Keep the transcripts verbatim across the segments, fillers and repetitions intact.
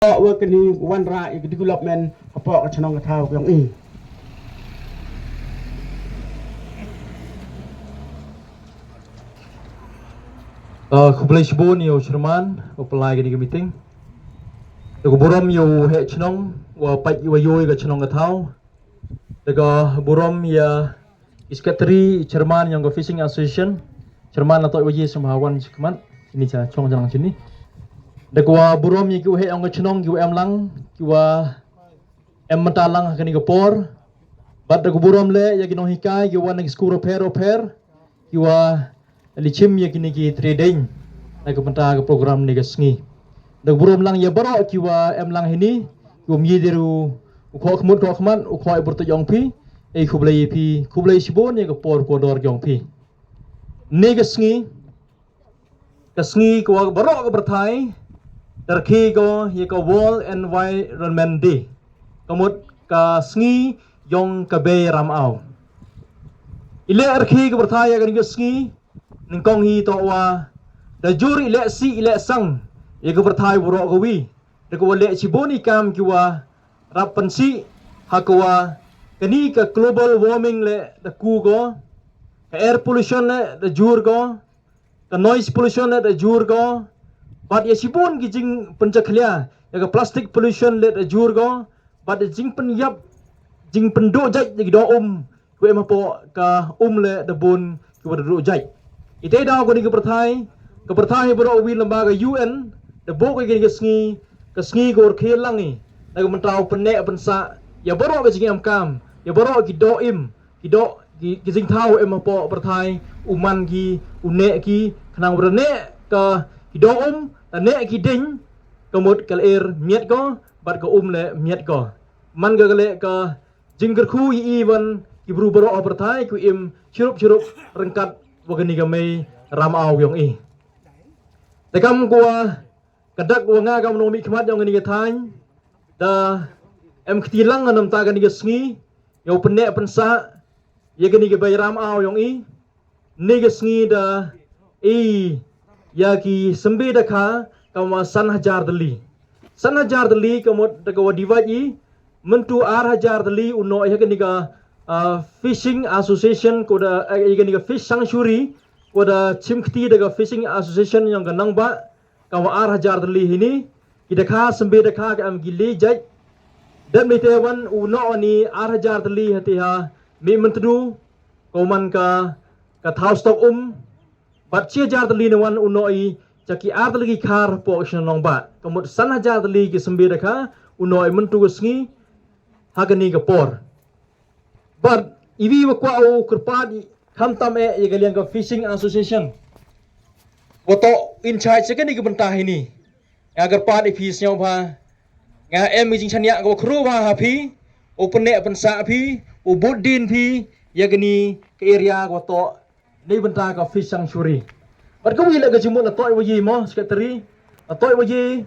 Wa kani wanrah ïa ka development hapoh ka chnong ka thaw ka yong i. Ah, khublei shibun ïa u chairman u pynlai kani ka meeting. Da ka burom ïa u heh chnong wa pait wa ïoh ïa ka chnong ka thaw. Da ka burom ïa i secretary, chairman yong ka Fishing Association. Chairman la toh wa ji sum hawan chikmat. Sini cha chong jalang sini. Da ka wa burom ïa ki u heh yong ka chnong ki wa em lang ki wa em mynta lang ha kani ka por. Bad da ka burom le ïa ki nonghikai ki wa na ki skul pher pher ki wa li chim ïa kini ki trading na ka bynta ka program ni ka sngi. Da ka burom lang ïa baroh ki wa em lang hini ki wa myi dir u khoh khmut khoh khmat u khoh i burta yong phi. Ei khublei ïa phi, khublei shibun ïa ka por ka dor yong phi. Ni ka sngi ka sngi ka wa baroh ka pyrthai ka rkhi ko ïa ka World Environment Day. Ka mut ka sngi yong ka bei ram aw. I leh rkhi ka pyrthai ïa ka sngi nyngkong hi to wa da jur i leh si i leh sang ïa ka pyrthai baroh ka wi. Da ka wa leh chibun i kam ki wa rap pynsi ha ka wa kani ka global warming le da ku ko, ka air pollution le da jur ko, ka noise pollution le da jur ko, bad ïa shibun ki jingpynjakhlia ïa ka plastic pollution le da jur ko, bad ïa jingpynyap jingpynduh jait ïa ki doh um ki wa em hapoh ka um le da bun ki wa da duh jait. Ite daw kani ka pyrthai ka pyrthai baroh wi lamba ka U N da buh ka kani ka sngi ka sngi ka rkhi lang i na ka mynta u pynneh pynsah ïa baroh ka jingem kam ïa baroh ki doh im ki doh ki, ki jingthaw em hapoh pyrthai u man ki u neh ki khnang ba da neh ka ki doh um da neh ki ding ka mut ka lyer miat ko bad ka um le miat ko man ka ka leh ka jingkyrkhu i i wan ki bru baroh ha pyrthai ku im chirup chirup ryngkat wa kani ka mei ram aw yong i. Te kam ku wa ka dak wa nga kam nong mi khmat yong kani ka thaiñ da em kti lang ha namta kani ka sngi ïa u pynneh pynsah ïa kani ka bei ram aw yong i. Ni ka sngi da i ïa ki symbi da kha kam wa san hajar tylli. San hajar tylli ka mut da ka wa divide i myntu ar hajar tylli u noh ïa kani ka ah, fishing association ko da eh, ïa kani ka fish sanctuary ko da chim kti da ka fishing association yong ka nang ba ka wa ar hajar tylli hini ki da kha symbi da kha ka am ki li jait. Dan mi te wan u noh ni ar hajar tylli hati ha mi myntdu ko man ka ka thaw stok um bad chi hajar tylli ne wan u noh i cha ki ar tylli ki khar po shnong ba ka mut san hajar tylli ki symbi da kha u noh i myntu ka sngi ha kani ka por. Bad i wi wa kwah u kyrpad i khamtam eh ïa ka liang ka fishing association wa toh in charge ïa kani ka bynta hini. Nga kyrpad i phi sñiaw bha nga em i jingchaniah ka wa khru bha ha phi u pynneh pynsah phi u bud din phi ïa kani ka area ka wa toh ni bynta ka fish sanctuary. Bad ka wi la ka jingmut la toh wa yi mo secretary la toh wa yi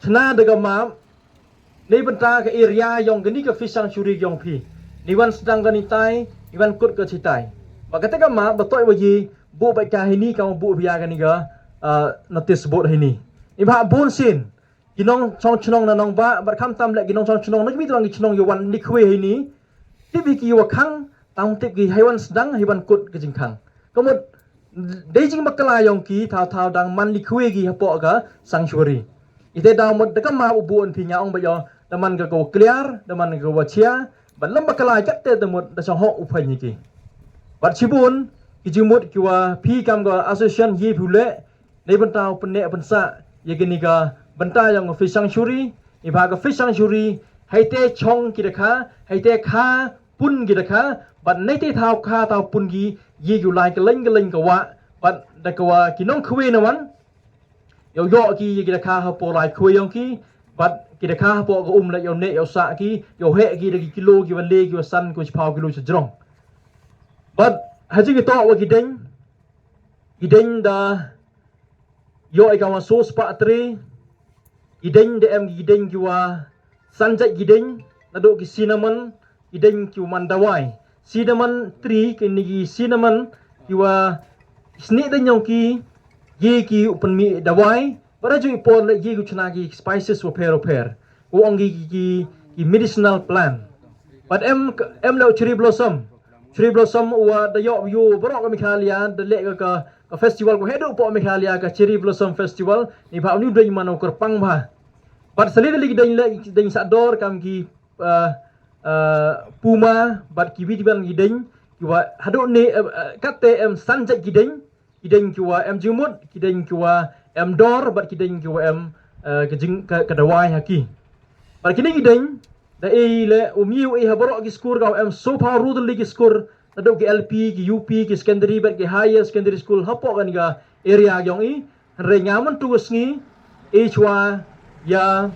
chna da ka map ni bynta ka area yong kani ka fish sanctuary yong phi. Ni wan sdang kani tai ni wan kut ka chitai. Ba kata ka map ba toh wa yi bu ba ka hini ka bu bia kani ka ah, notice board hini. Ni ba bun sin ki nong chong chnong na nong ba bad kham tam le ki nong chong chnong na ki bit ki chnong ïa wan ni khwe hini. Tip hi ki wa khang tam tip ki haiwan sdang haiwan kut ka jingkhang. Ka mut dei jing bakla yong ki thaw thaw dang man li khwe ki hapoh ka sanctuary. Ite daw mut da ka map u bu an phi nga ong ba yo da man ka ko clear da man ka wa chia. Bad lem bakla kat te da mut da chong hok u phai ni ki. Bad chibun ki jingmut ki wa phi kam ka association yi phu le nei bynta u pynneh pynsah ïa kini ka bynta yong ka fish sanctuary. Ni ba ka fish sanctuary hai te chong ki da kha hai te kha pun ki da kha bad nei te thaw kha thaw pun ki yi ki u lai ka leng ka leng ka wa bad da ka wa ki nong khwe na wan yow yoh ki yi ki da kha ha po lai khwe yong ki bad ki da kha ha po ka um la yow ne yow sa ki yow he ki da ki kilo ki wan le ki wa san ko chi phaw kilo chi jrong. Bad ha ji ki to wa ki deng ki deng da yoh i ka wa so spa tre. Ki deng da em ki deng ki wa san jait ki deng na do ki cinnamon ki deng ki wa man dawai. Cinnamon tree ki ni ki cinnamon ki wa sni deng yong ki ye ki u pynmi dawai. Bad ha juh i por leh ki u chna ki spices wapher wapher, u ong ki ki ki medicinal plant. Bad em em leh u cherry blossom. Cherry blossom u wa da ïoh ïoh baroh ka Meghalaya, da leh ka ka festival ko heduh poh Meghalaya, ka cherry blossom festival. Ni ba u ni u deng man u kyrpang ba. Bad sa lei da lei ki deng leh, deng sa dor kam ki uh, uh, puma bad ki bit ban ki deng ki wa haduh ni uh, uh, katte em san jait ki deng. Ki deng ki wa em jingmut, ki deng ki wa em dor, bad ki deng ki wa em uh, ka jing ka, ka dawai ha ki. Bad kini ki deng da ei leh u miu ei ha baroh ki skur ka em so pha ru da lei ki skur, naduh ki L P, ki U P, ki secondary bad ki higher secondary school hapoh kan ka area yong i. Hynrei nga mynta ka sngi i chwa ïa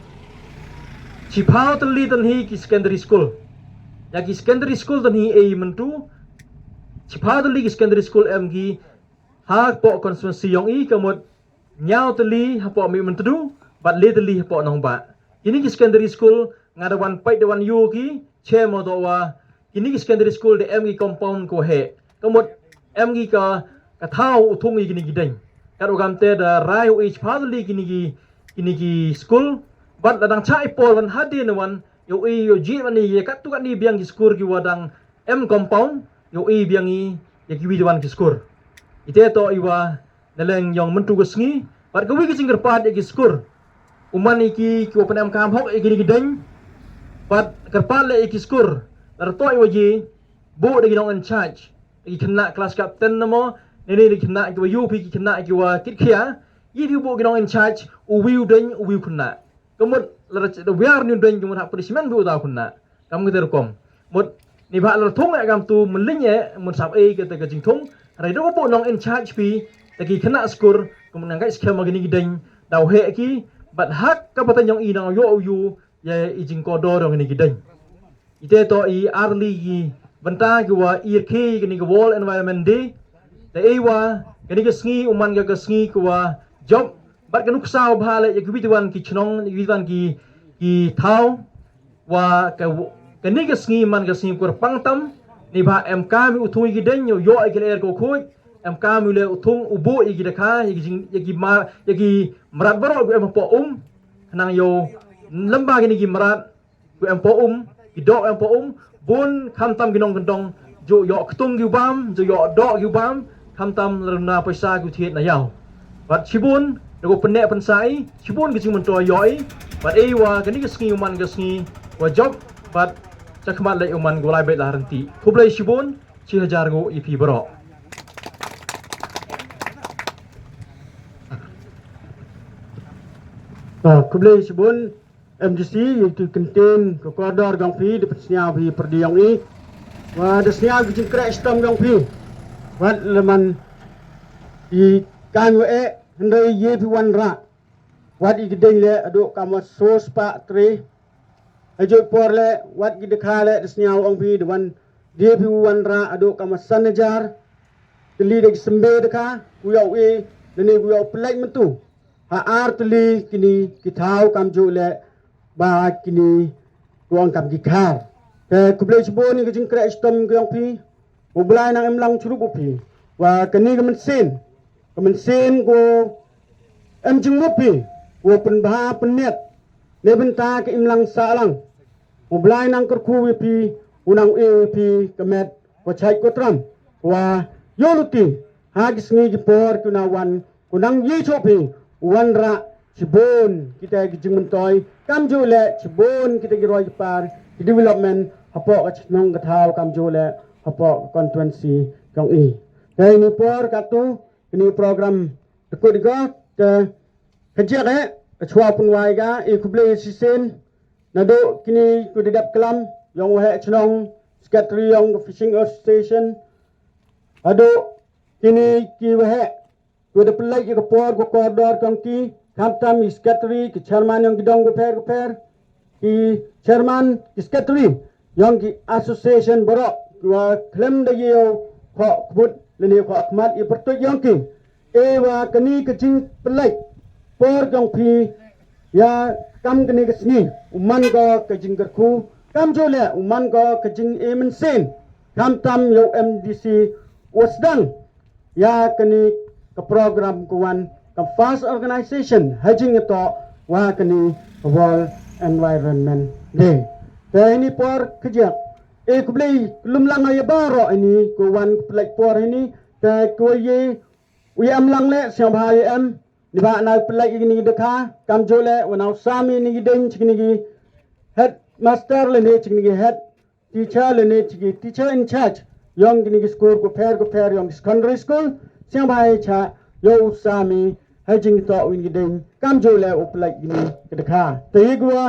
chiphaw tylli tynhi ki secondary school. Ïa ki secondary school tynhi i mynta chiphaw tylli ki secondary school em ki hapoh constituency yong i, ka mut ñiaw tylli hapoh Mihmyntdu bad le tylli hapoh Nongbah. Kini ki secondary school nga da wan peit da wan ïoh ki chem o to wa kini ki secondary school da em ki compound ko he. Ka mut em ki ka ka thaw u thung i kini ki deng. Kat u kam te da rai u i chiphaw tylli kini ki kini ki school. Bad la dang cha i por wan hadien wan ïoh i ïoh ji wan i ïa kat tu kat ni biang ki skur ki wa dang em compound ïoh i biang i ïa ki wi wan ki skur. Ite to i wa na leng yong mynta ka sngi bad ka wi ka jingkyrpad ïa ki skur. U man ïa ki ki wa pynem kam hok ïa ki deng bad kyrpad leh ïa ki skur. Lar to ïa wa ji bu da ki nong in charge ïa ki khynnah klas kap ten na mo. Ne ne ki khynnah ki wa yu phi ki khynnah ki wa kit khia. Ïa phi bu ki nong in charge u wi u deng u wi u khynnah. Ka mut lar da wiar ni u deng ka mut ha punishment bu u da khynnah. Kam kata rukom. Mut ni ba lar thung eh kam tu mynlin eh mut sap ei kata ka jingthung. Rai do bo nong in charge phi ta ki khynnah skur ka mut nang kai skhem ma kini ki deng daw heh ki bad hak ka pateng yong i nang ïoh ïoh ïa i jingkordor yong kini ki deng. Ite to i arli ki bynta ki wa i rkhi kini ki World Environment Day. Te ei wa kini ki sngi u man ka ka sngi ki wa jop bad ka nuksa u bha le ïa ki wit wan ki chnong ïa ki wit wan ki ki thaw. Wa ka kani ka sngi man ka sngi kyrpang tam. Ni ba em kam u thung ïa ki deng ïoh ïoh ïa ki ler ko khuid. Em kam u le u thung u bu ïa ki dakha ïa ki jing ïa ki ma ïa ki mrad baroh ku em po um. Khnang ïoh lamba kini ki mrad ku em po um ki doh em po um. Bun kham tam ki nong kyndong ju ïoh ktung ki bam ju ïoh doh ki bam. Kham tam lar na paisa ku thied na ïaw. Bad shibun da ko pynne pynsai shibun ki jingmyntoi ïoh i. Bad ei wa kani ka sngi u man ka sngi wa jop bad chakhmat leh u man ko lai beit la renti. Khublei shibun shi hajar ngu i phi baroh. Ah, khublei shibun M D C ïa tu kyntien ka kordor yong phi da pynsñiaw phi pyrdi yong i. Wa da sngiaw ki jingkreh shitom yong phi. Wat leman i kan wa eh hynrei ye phi wan ra. Wat i ki deng le adu kama sos pa tre. Ajo por le wat ki dakha le da sngiaw ong phi da wan die phi wan ra adu kama san hajar. Tylli da ki sembe dakha ku ïoh i da ni ku ïoh pelek mentu. Ha ar tylli kini ki thaw kam ju le ba kini ku ong kam ki khar. Te khublei shibun ni ka jingkreh shitom ka yong phi. U Blai nang im lang chrup u phi wa kani ka mynsiem ka mynsiem ko em jingmut phi ko pynbha pynmiat ne bynta ka im lang sah lang. U Blai nang kyrkhu wi phi u nang u phi ka met ko chait ko tram wa yo luti ha ki sngi ki por ki na wan. Ku nang ye chop hi u wan ra chibun kita ki jingmyntoi kam ju le chibun kita ki roi ki par ki development hapoh ka chnong ka thaw kam ju le hapoh ka constituency kong i. Te ni por ka tu kini program te kut ga te ka jek eh ka chwa pun wai ga i khublei sisen. Nado kini ku didap kelam yong waheh chnong secretary yong ka fishing association. Ado kini ki waheh ku da pelai ki ka por ku kordor kong ki khamtam i secretary ki chairman yong ki dong ku pher ku pher ki chairman ki secretary yong ki association borok ki wa klem da yow kho kbut lene kho khmat i pertuit yong ki. E wa kani ka jingpelai por kong phi ya kam kani ka sngi u man ko ka jingkyrkhu kam ju le u man ko ka jing e mynsiem kam tam yow M D C u sdang ya kani ka program ka wan first organization ha jingtoh wa kani World Environment Day. Te ini por kejak e khublei lumlang ya baroh ini ko wan khublei por ini te ko ye u ya em lang le siang bha ya em ni ba na khublei ini dekha kam jo le wa nau sami ni ding chini headmaster le ni chini head teacher le ni chini teacher in charge yong kini ki school ko pher ko pher yong secondary school siang bha ya cha yo u sami ha jingtoh win ki ding kam jo le u plek ini ki dekha te ye gua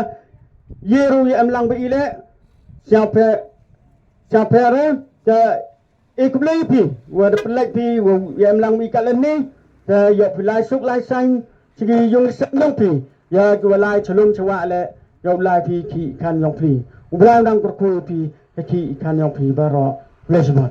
ye ru ye em lang ba ile siang pher siang pher te e khublei phi wa da plek phi wa ye em lang ba i ka le ni te yo phi lai suk lai sang chini yung sang yong phi ya ki wa lai chalum chawa le yo lai phi ki kan yong phi u bra dang kur kur phi ki kan yong phi baroh. Khublei shibun.